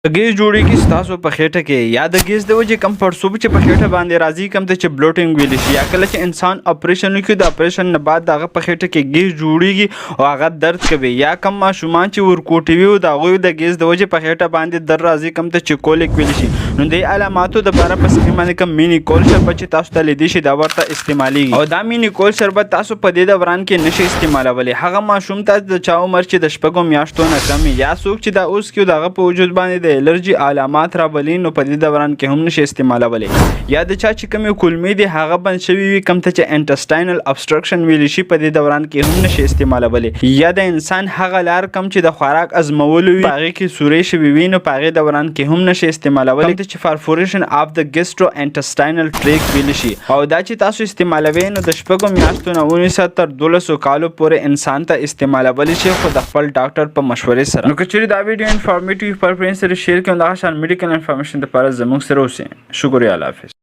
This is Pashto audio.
ګیس جوړیږي ستاسو په خېټه کې یا د ګیس د وجې کم پړسوب چې په خېټه باندې راځي، کم ته چې bloating ویل شي، یا کله چې انسان اپریشن وکړي، د اپریشن نه بعد د هغه په خېټه کې ګیس جوړیږي او هغه درد کوي، یا کم ماشومان چې ورکوټي وي او د هغوی د ګیس د وجې په خېټه باندې درد راځي، کم ته چې colic ویل شي، نو د علاماتو دپاره په سکرین باندې کوم مینی کول شربت چې تاسو ته لیدی شي، دا ورته استعمالیږي. او دا مینی کول شربت تاسو په دې دوران کې نشئ استعمالولی. هغه ماشوم ته د چا عمر چې د 6 میاشتو نه کم، یا څوک چې دا اوس کې د هغه په وجود باندې د الرجي علامات راولي، نو په دې دوران کې هم نشي استعمالولی. یا د چا چې کومې کولمې دي، هغه بند شوي وي، کوم ته چې intestinal obstruction ویل شي، په دې دوران کې هم نشي استعمالولی. یا د انسان هغه لار کم چې د خوراک هضمولو وي، هغې کې سورې شوي وي، نو په هغې دوران کې هم نشي استعمالولی، کوم ته چې perforation of the gastrointestinal tract ویل شي. او دا چې تاسو استعمالوي، نو د 6 میاشتو نه ونیسه تر 12 کالو پورې انسان ته استعمالولی شي، خو د خپل ډاکټر په مشورې سره. نو که چیرې دا ویډیو informative، خپل friend سره share کړئ. دغه شان medical information لپاره زموږ سره اوسئ. شکریہ، الله حافظ.